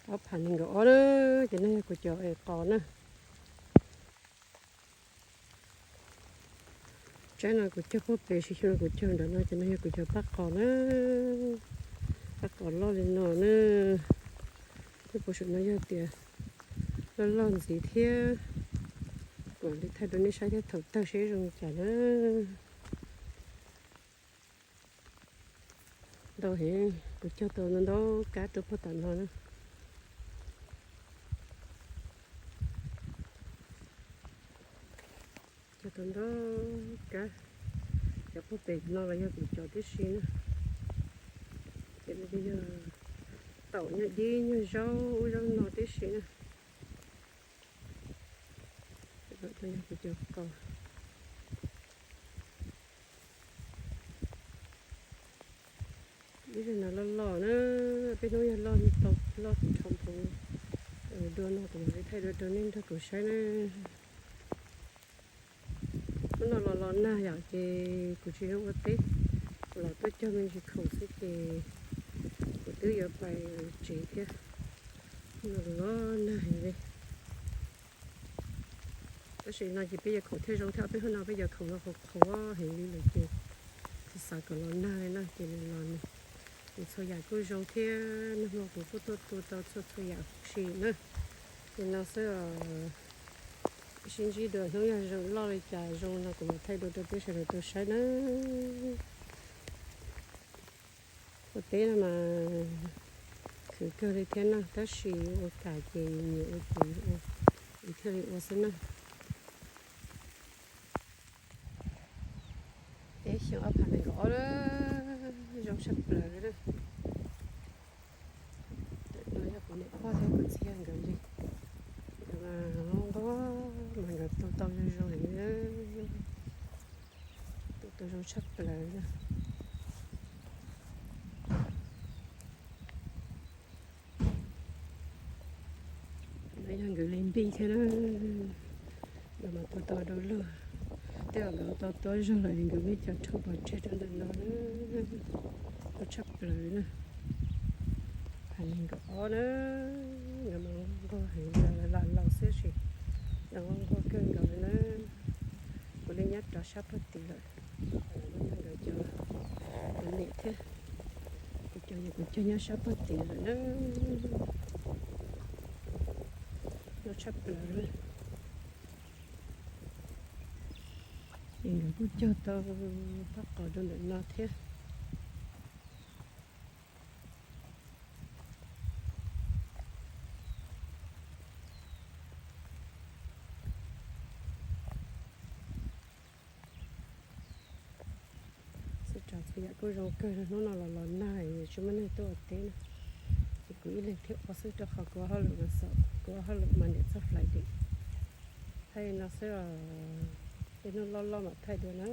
Ob phav nees nkaum ob na, ces no yog kuv cov es qos na. Tsaib no kuv cog puag pem, sis xyoo no kuv cog nram no, ces no yog kuv cov paj qos na. Paj qos loj li no na. Nyob puag saum no yog tias loj loj ntxiv thiab. Mam li thaij rau nej saib thiab thaum tag seb zoo li cas na. Ntau heev, kuv cog tau ntau ntau kab rau puag tom no na. Cog tau ntau kab, cov puag pem no los yog kuv cov tib si na. Ces no ces yog taum nyuag dib nyuag zaub ub zaub no tib si na. Cov qos. Ib zaug no loj loj na, peb hnub yog loj tau loj tau nphoo. Dua no kuv mam li thaij dua rau nej nrog kuv saib na. Hnub no los los nag yom, ces kuv tsis zoo ua teb, los tuaj cog me ntsis khoom xwb ces kuv twb yuav pais tsev thiab. Hnub no los los nag heev li. Tab sis no ces peb yuav khoom thiaj zoo thiab, peb hnub no peb yuav khoom no qhuav qhuav heev li lawm ces kuv xav kom los nag li no ces los nws, ces txhua yam kuj zoo thiab. Nag hmo kuv kuj tuaj tu tau txhua txhua yam huv si na. Li no xwb os. Sib ntsib dua hnub yog zoo loj li cas zoo no kuv mam thaij dua rau peb sawv daws tau saib na. Ua teb no mas khwv kawg li thiab na, tab sis ua kam ces nyias ua ces ua, thiaj li ua xwb na. Teb xyoo ob phav nees nkaum ob na, zoo tshaj plaws li na. No yog kuv niam pog thiab kuv txiv nkawd li, nkawd mas nquag mas nkawd tu tau zoo zoo heev li na. Tu tau zoo tshaj plaws li na. No yog nkawd li npij thiab na. Nkawd mas tu tau dua luag, tej zaum nkawd tau tuav zog lawm nkawd muab cov rhau pov tseg rau ntawm no na. Tu tshaj plaws na. Phav nees nkaum ob na, nkawd mas nquag heev, lam laus xwb sis nkawd nquag kawg nkaus li na. Kuv li nyob rov sab puag tid lawm. Nkawd cov, kuv niam thiab kuv cov, kuv cog nyob sab puag tid lawm na. Nquag tshaj plaws na. Es nkawd kuj cog tau paj qos rau ntawm no thiab. Xwb, txhua yam kuj zoo kawg, hnub no los los nag tsis muaj neeg tuaj ua teb na. Ces kuv ib leeg thiab ua xwb rau qhov kuv ua hauj lwm mas xaum, kuv ua hauj lwm mas niam txog Friday. Thaij no xwb os, tej hnub loj loj mam thaij dua na.